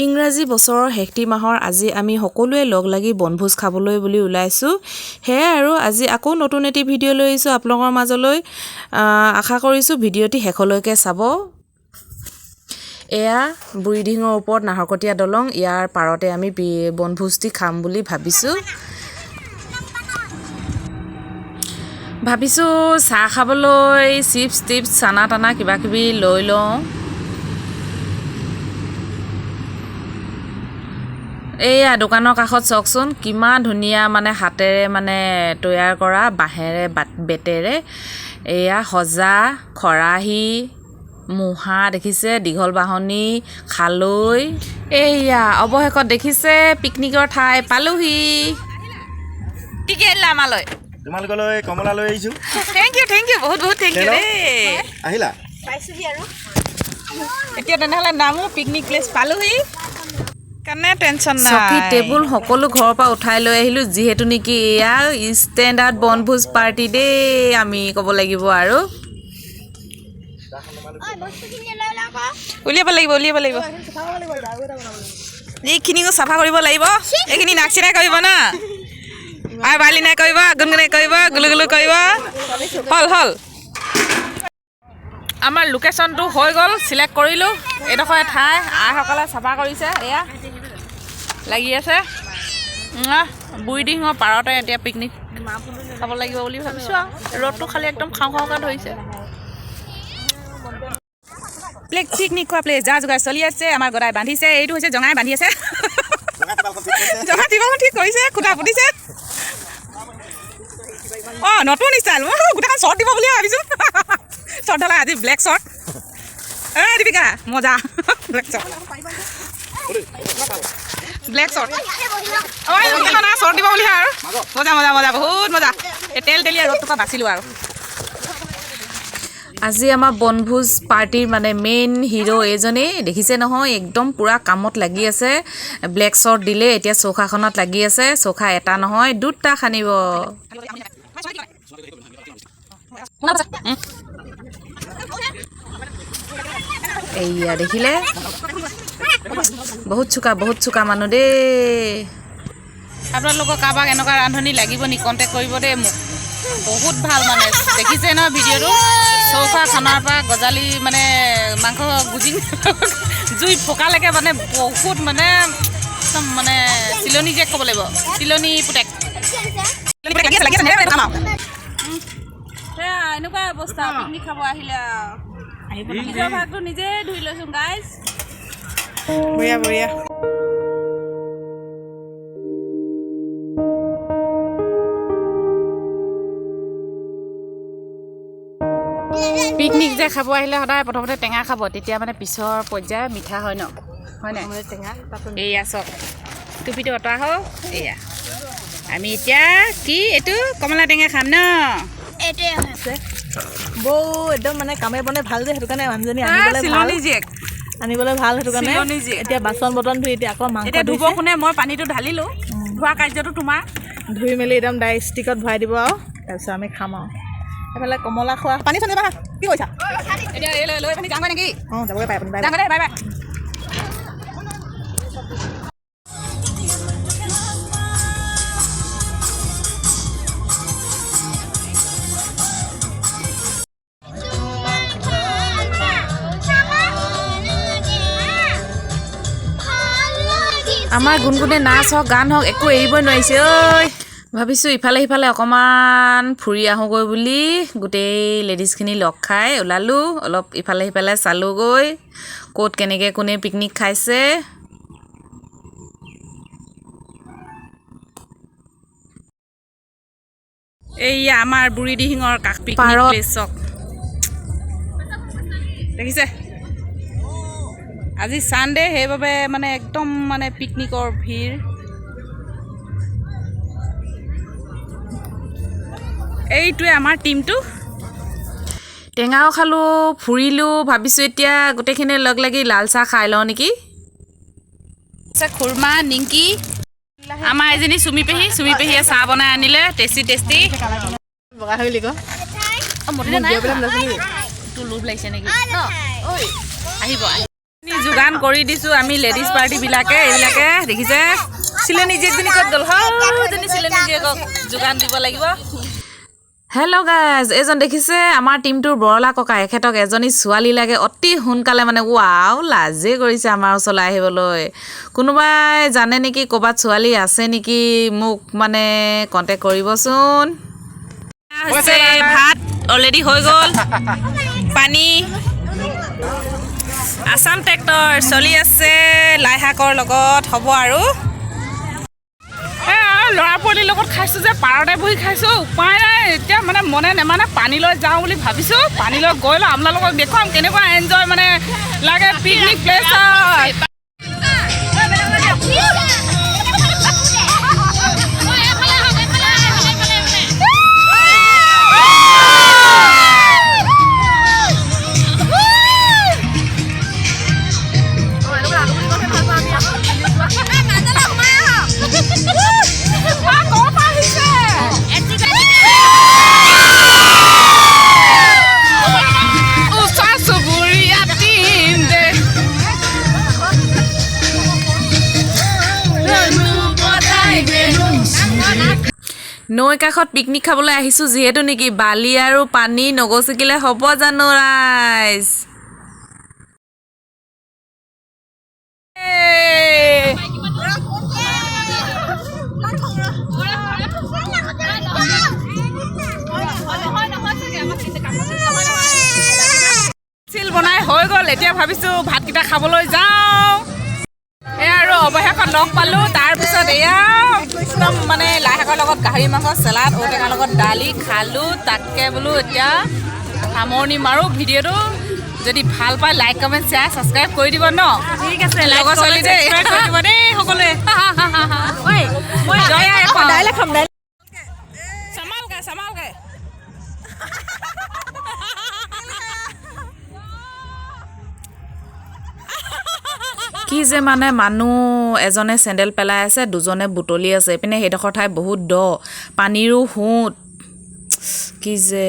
ইংৰাজী বছৰৰ শেষটি মাহৰ আজি আমি সকলোৱে লগ লাগি বনভোজ খাবলৈ বুলি ওলাইছোঁ। সেয়াই আৰু আজি আকৌ নতুন এটি ভিডিঅ' লৈ আহিছোঁ আপোনালোকৰ মাজলৈ। আশা কৰিছোঁ ভিডিঅ'টি শেষলৈকে চাব। এয়া বুঢ়ীদিহিঙৰ ওপৰত নাহৰকটীয়া দলং, ইয়াৰ পাৰতে আমি বনভোজটি খাম বুলি ভাবিছোঁ। ভাবিছোঁ চাহ খাবলৈ চিপছ টিপছ চানা তানা কিবা কিবি লৈ লওঁ। এইয়া দোকানৰ কাষত চাওকচোন কিমান ধুনীয়া মানে হাতেৰে মানে তৈয়াৰ কৰা বাঁহেৰে বেতেৰে এয়া সজা খৰাহী মুহা দেখিছে, দীঘল বাহনি খালৈ। এইয়া অৱশেষত দেখিছে পিকনিকৰ ঠাই পালোহি। কি কি আনিলা আমালৈ? তোমালোকলৈ কমলা লৈ আহিছোঁ। Thank U, thank U, বহুত বহুত thank U দেই। আহিলা পাইছোহি আৰু। এতিয়া তেনেহ'লে নামো পিকনিক প্লেচ পালোহি কাৰণে টেনশ্যন নাই। চকী টেবুল সকলো ঘৰৰ পৰা উঠাই লৈ আহিলোঁ, যিহেতু নেকি এয়া ষ্টেণ্ডাৰ্ড বনভোজ পাৰ্টি দেই আমি ক'ব লাগিব আৰু। উলিয়াব লাগিব, উলিয়াব লাগিব, এইখিনিও চাফা কৰিব লাগিব। এইখিনি নাকচিনাই কৰিব না, আৰু বালিনাই কৰিব, গুণগুণে কৰিব, গুলু গুলু কৰিব। হ'ল হ'ল, আমাৰ লোকেশ্যনটো হৈ গ'ল, চিলেক্ট কৰিলোঁ এইডোখৰ ঠাই। আইসকলে চাফা কৰিছে, এয়া লাগি আছে। বুঢ়ীদিহিঙৰ পাৰতে এতিয়া পিকনিক খাব লাগিব বুলি ভাবিছোঁ আৰু। ৰ'দটো খালি একদম খাওঁ খাওঁকৈ ধৰিছে। পিকনিক খোৱা প্লেচ যা যোগাৰ চলি আছে। আমাৰ গদাই বান্ধিছে, এইটো হৈছে জঙাই বান্ধি আছে, জঙা টিপালখন ঠিক কৰিছে, খুটা পুতিছে। অঁ, নতুন ষ্টাইল, গোটেইখন শ্বৰ্ট দিব বুলিয়ে ভাবিছোঁ। শ্বৰ্ট ঢালাই আজি ব্লেক শ্বৰ্ট। এই দীপিকা মজা, ব্লেক শ্বৰ্ট, ব্লেক শ্বৰ্ট। অঁ, গোটেইখন আৰু শ্বৰ্ট দিব বুলিহে আৰু। মজা মজা মজা, বহুত মজা। এই তেল তেলীয়া ৰ'দটোৰ পৰা বাচিলোঁ আৰু। আজি আমাৰ বনভোজ পাৰ্টিৰ মানে মেইন হিৰ' এইজনেই, দেখিছে নহয় একদম পূৰা কামত লাগি আছে। ব্লেক শ্বৰ্ট দিলে, এতিয়া চৌখাখনত লাগি আছে। চৌখা এটা নহয় দুটা খানিব। এইয়া দেখিলে বহুত চোকা, বহুত চোকা মানুহ দেই। আপোনালোকৰ কাৰোবাক এনেকুৱা ৰান্ধনি লাগিব নি, কণ্টেক্ট কৰিব দেই মোক। বহুত ভাল মানে, দেখিছে ন ভিডিঅ'টো, চৌখা খানাৰ পৰা গজালি মানে মাংস গুজি জুই ফকালৈকে মানে বহুত মানে একদম মানে চিলনী জীয়েক ক'ব লাগিব, চিলনী পুতেক। সেয়া এনেকুৱা অৱস্থা পিকনিক খাব আহিলে আৰু নিজৰ ভাগটো নিজে ধুই লৈছোঁ গাইজ। বঢ়িয়া বঢ়িয়া। পিকনিক যে খাব আহিলে সদায় প্ৰথমতে টেঙা খাব, তেতিয়া মানে পিছৰ পৰ্যায় মিঠা হয় ন, হয় নাই? টেঙা। এইয়া চব টুপিটো অঁতৰা হওক। এইয়া আমি এতিয়া কি এইটো কমলা টেঙা খাম ন। বৌ একদম মানে কামে বনে ভাল যে, সেইটো কাৰণে মানুহজনী আনিবলৈ ভাল, চিলনী জীয়েক আনিবলৈ ভাল সেইটো কাৰণে। চিলনী জীয়েক। এতিয়া বাচন বৰ্তন ধুই এতিয়া আকৌ মাংস এতিয়া ধুব কোনে? মই পানীটো ঢালিলোঁ, ধোৱা কাৰ্যটো তোমাৰ। ধুই মেলি একদম ডাইৰেক্ট ষ্টিকত ভৰাই দিব আৰু তাৰপিছত আমি খাম আৰু। এইফালে কমলা খোৱা পানী চানী বা কি কৰিছা? এতিয়া এই লৈ লৈ পানী যাওঁগৈ নেকি? অঁ, যাবগৈ পাৰে আপুনি। বাই। যাওঁগৈ দেই, বাই বাই। আমাৰ গুণগুণে নাচ হওক গান হওক একো এৰিবই নোৱাৰিছে ঐ। ভাবিছোঁ ইফালে সিফালে অকণমান ফুৰি আহোঁগৈ বুলি গোটেই লেডিজখিনি লগ খাই ওলালোঁ। অলপ ইফালে সিফালে চালোঁগৈ ক'ত কেনেকৈ কোনে পিকনিক খাইছে। এইয়া আমাৰ বুঢ়ীদিহিঙৰ কাষ পিকনিক পাৰত। প্লেচ চাওক, দেখিছে? আজি ছানডে, সেইবাবে মানে একদম মানে পিকনিকৰ ভিৰ। এইটোৱে আমাৰ টিমটো। টেঙাও খালোঁ, ফুৰিলোঁ, ভাবিছোঁ এতিয়া গোটেইখিনি লগ লাগি লাল চাহ খাই লওঁ নেকি। খুৰমা নিমকি, আমাৰ এজনী চুমি পেহী, চুমি পেহীয়ে চাহ বনাই আনিলে, টেষ্টি টেষ্টি। বগা হৈ গ'লি তোৰ লোভ লাগিছে নেকি? আহিব। যোগান কৰি দিছোঁ আমি লেডিজ পাৰ্টিবিলাকে। এইবিলাকে দেখিছে, চিলনী জীয়েকজনী ক'ত গ'ল? সৰুজনী চিলনী জীয়েকক যোগান দিব লাগিব। হেল্ল' গাইজ, এইজন দেখিছে আমাৰ টীমটোৰ বৰলা ককা। এখেতক এজনী ছোৱালী লাগে অতি সোনকালে। মানে ৱাও, লাজেই কৰিছে আমাৰ ওচৰলৈ আহিবলৈ। কোনোবাই জানে নেকি, ক'ৰবাত ছোৱালী আছে নেকি, মোক মানে কণ্টেক্ট কৰিবচোন। হৈছে ভাত অলৰেডি হৈ গ'ল, পানী, আছাম ট্ৰেক্টৰ চলি আছে, লাই শাকৰ লগত হ'ব। আৰু ল'ৰা পোৱালিৰ লগত খাইছোঁ যে, পাৰতে বহি খাইছোঁ, উপায় নাই। এতিয়া মানে মনে নেমানে পানী লৈ যাওঁ বুলি ভাবিছোঁ। পানী লৈ গৈ লওঁ, আপোনালোকক দেখুৱাম কেনেকুৱা এনজয় মানে লাগে পিকনিক প্লেচত। ওচৰ চুবুৰীয়া টিম দে। নৈ কাষত পিকনিক খাবলৈ আহিছোঁ যিহেতু নেকি বালি আৰু পানী নগচকিলে হ'ব জানো ৰাইজ? এই। চিল বনাই হৈ গ'ল। এতিয়া ভাবিছোঁ ভাতকেইটা খাবলৈ যাওঁ। এয়া আৰু অৱশেষত লগ পালোঁ। তাৰপিছত এয়া একদম মানে লাই শাকৰ লগত গাহৰি মাংস, চেলাড, ঔটেঙাৰ লগত দালি খালোঁ। তাকে বোলো এতিয়া সামৰণি মাৰোঁ ভিডিঅ'টো। যদি ভাল পায়, লাইক, কমেণ্ট, শ্বেয়াৰ, ছাবস্ক্ৰাইব কৰি দিব ন? ঠিক আছে। লগৰ ছোৱালী দেই। কৰি দিব দেই সকলোৱে। জয় আই অসম। দাইলে খাম, দাইল। সম্ভালকে, সম্ভালকে। কি যে মানে মানুহ এজনে চেণ্ডেল পেলাই আছে, দুজনে বুটলি আছে। এইপিনে সেইডোখৰ ঠাই বহুত দ, পানীৰো সোঁত। কি যে